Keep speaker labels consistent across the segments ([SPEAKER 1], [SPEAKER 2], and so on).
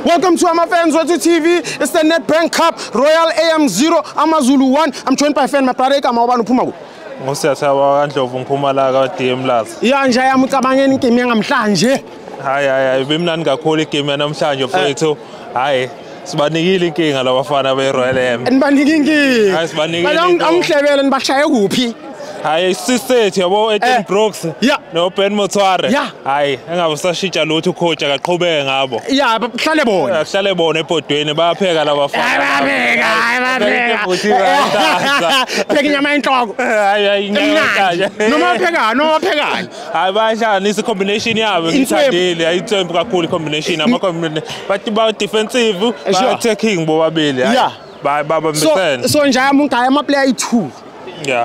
[SPEAKER 1] Welcome to Ama Fans Wethu TV. It's the Nedbank Cup, Royal AM 0, AmaZulu 1. I'm joined by fan, my brother, igama ubani, uphuma kuphi?
[SPEAKER 2] Ngusiyatha kaNdlovu, ngiphuma la ka-DM Lazi.
[SPEAKER 1] Ya nje yami, ucabangeni igame yangamhlanje?
[SPEAKER 2] Hayi hayi hayi, bimnandi kakhulu igame yanamhlanje, mfowethu. Hayi, sibanikile inkinga labafana be-Royal AM.
[SPEAKER 1] Nibanika inkinga.
[SPEAKER 2] Hayi, sibanikile
[SPEAKER 1] Bala
[SPEAKER 2] into.
[SPEAKER 1] Angihlebele, nibashaye kuphi?
[SPEAKER 2] Hayi, sisethu yabo Eden Brooks no Ben Motshwari. Hayi, engabe usashintsha lutho ucoach, akaqhubeke ngabo.
[SPEAKER 1] Ya, bahlale bona.
[SPEAKER 2] Ahlale bona ebhodweni, bayapheka labafana.
[SPEAKER 1] Hayi, bayapheka, hayi, bayapheka. Pheka inyama yenhloko.
[SPEAKER 2] Hayi hayi,
[SPEAKER 1] Emnandi. Noma baphekani, noma baphekani.
[SPEAKER 2] Hayi, bayahlanganisa i-combination yabo.
[SPEAKER 1] Inswempu.
[SPEAKER 2] Ngithandile ayithembu kakhulu i-combination, ama bathi ba defensive, ba attacking bobabili, hayi. Ba
[SPEAKER 1] So
[SPEAKER 2] babambisene.
[SPEAKER 1] So nje yami, ungaya ama player ayi2.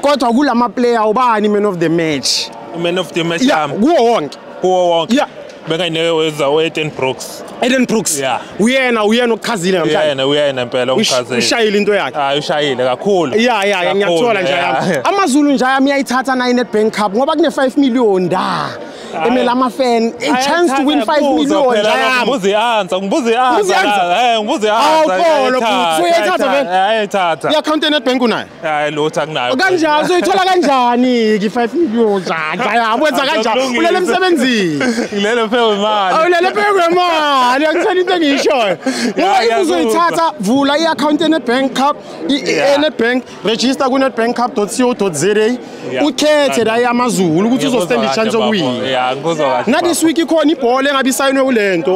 [SPEAKER 1] Kodwa kulama player, ubani man of the match?
[SPEAKER 2] Man of the match
[SPEAKER 1] Ya,
[SPEAKER 2] yami
[SPEAKER 1] kuwo wonke.
[SPEAKER 2] Kuwo wonke bengayineweza u-Eden Brooks.
[SPEAKER 1] Eden Brooks.
[SPEAKER 2] Yeah.
[SPEAKER 1] Uyena ukuchazile namhlanje.
[SPEAKER 2] Uyena impela umchazile.
[SPEAKER 1] Ushayile into yakhe.
[SPEAKER 2] Hayi, ushayile kakhulu.
[SPEAKER 1] Ya,
[SPEAKER 2] Kakhulu,
[SPEAKER 1] ngiyakuthola nje yami. AmaZulu nje yami iyayithatha na i-Nedbank Cup ngoba kune 5 million da. Emela ama fan a chance to win 5 million nje yami.
[SPEAKER 2] Ngibuza i-answer, ngibuza i-answer.
[SPEAKER 1] Ngibuza i-answer?
[SPEAKER 2] Ngibuza i-answer.
[SPEAKER 1] Awukhona, bhuti. So uyayithatha vele?
[SPEAKER 2] Ayayithatha.
[SPEAKER 1] I-account ye-Nedbank unayo?
[SPEAKER 2] Hayi, lutho, akunayo.
[SPEAKER 1] Kanjani uzoyithola kanjani ke 5 million nje yami? Wenza kanjani? Ulele emsebenzini.
[SPEAKER 2] Ngilele phezu kwemali.
[SPEAKER 1] Awulele phezu kwemali, angitheni into engiyishoyo. Ngoba if
[SPEAKER 2] Ngiyakuzwa.
[SPEAKER 1] uzoyithatha, vula i-account ye-Nedbank Cup, e-Nedbank, register ku-nedbankcup.co.za. Ukhethe la yamaZulu ukuthi uzostand
[SPEAKER 2] Ngikuzwa
[SPEAKER 1] i-chance
[SPEAKER 2] kahle, bafo.
[SPEAKER 1] yokuwina.
[SPEAKER 2] Ya, ngikuzwa kahle.
[SPEAKER 1] Na this week ikhona ibhola engabe isayinwe kulento.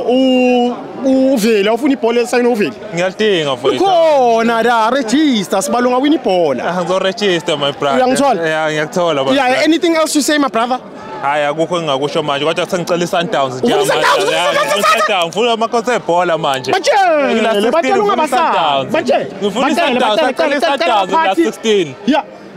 [SPEAKER 1] Uvele awufuna ibhola esayinwe uvele.
[SPEAKER 2] Ngiyalidinga, mfowethu.
[SPEAKER 1] Ikhona la, register sibalunga win ibhola.
[SPEAKER 2] Ah, ngizoregister, my brother.
[SPEAKER 1] Uyangithola?
[SPEAKER 2] Yeah, ngiyakuthola, my
[SPEAKER 1] Yeah,
[SPEAKER 2] brother.
[SPEAKER 1] anything else to say, my brother?
[SPEAKER 2] Hayi, akukho engingakusho manje, kodwa sengicela i-Sundowns nje.
[SPEAKER 1] Ufuna i-Sundowns?
[SPEAKER 2] Manje.
[SPEAKER 1] Ufuna i-Sundowns?
[SPEAKER 2] I-Sundowns, ngifuna amakhosi ebhola manje.
[SPEAKER 1] Batshele,
[SPEAKER 2] Ngila 16,
[SPEAKER 1] batshele
[SPEAKER 2] ngifuna
[SPEAKER 1] ungabasabi.
[SPEAKER 2] i-Sundowns.
[SPEAKER 1] Batshele,
[SPEAKER 2] Ngifuna
[SPEAKER 1] batshele,
[SPEAKER 2] i-Sundowns,
[SPEAKER 1] batshele,
[SPEAKER 2] ngicela i-Sundowns la
[SPEAKER 1] batshele,
[SPEAKER 2] 16.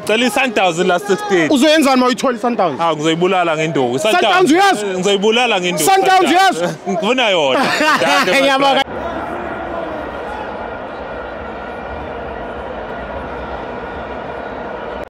[SPEAKER 2] Ngicela i-Sundowns la 16.
[SPEAKER 1] Uzoyenzani uma uyithola i-Sundowns?
[SPEAKER 2] Ah, ngizoyibulala ngenduku.
[SPEAKER 1] Sundowns uyazwa?
[SPEAKER 2] Ngizoyibulala ngenduku.
[SPEAKER 1] Sundowns uyazwa?
[SPEAKER 2] Ngifuna yona. Dankie, my
[SPEAKER 1] Ngiyabonga.
[SPEAKER 2] brother.